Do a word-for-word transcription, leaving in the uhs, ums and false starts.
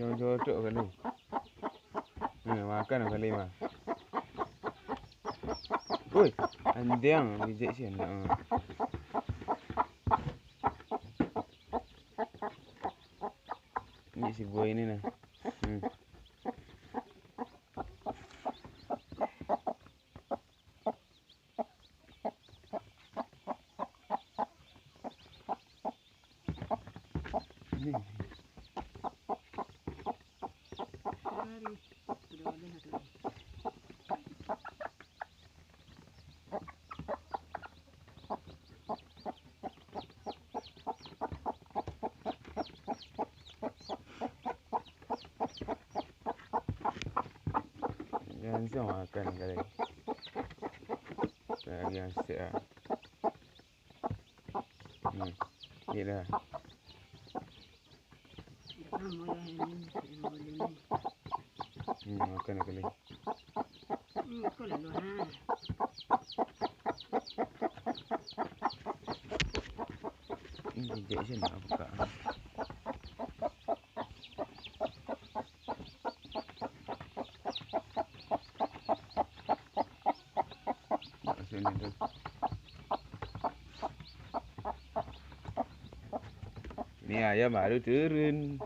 Jangan jorok kali. Nah, makan kali mah. Woi, andiang bijak si anak. Ini si boy ini nah. Hmm. Jangan makan kali. Lagi asyik ah. Hmm. Ni dah. Hmm, makan aku ni. Ini jejak je nak buka. Nak sini tu. Ni ayam baru turun.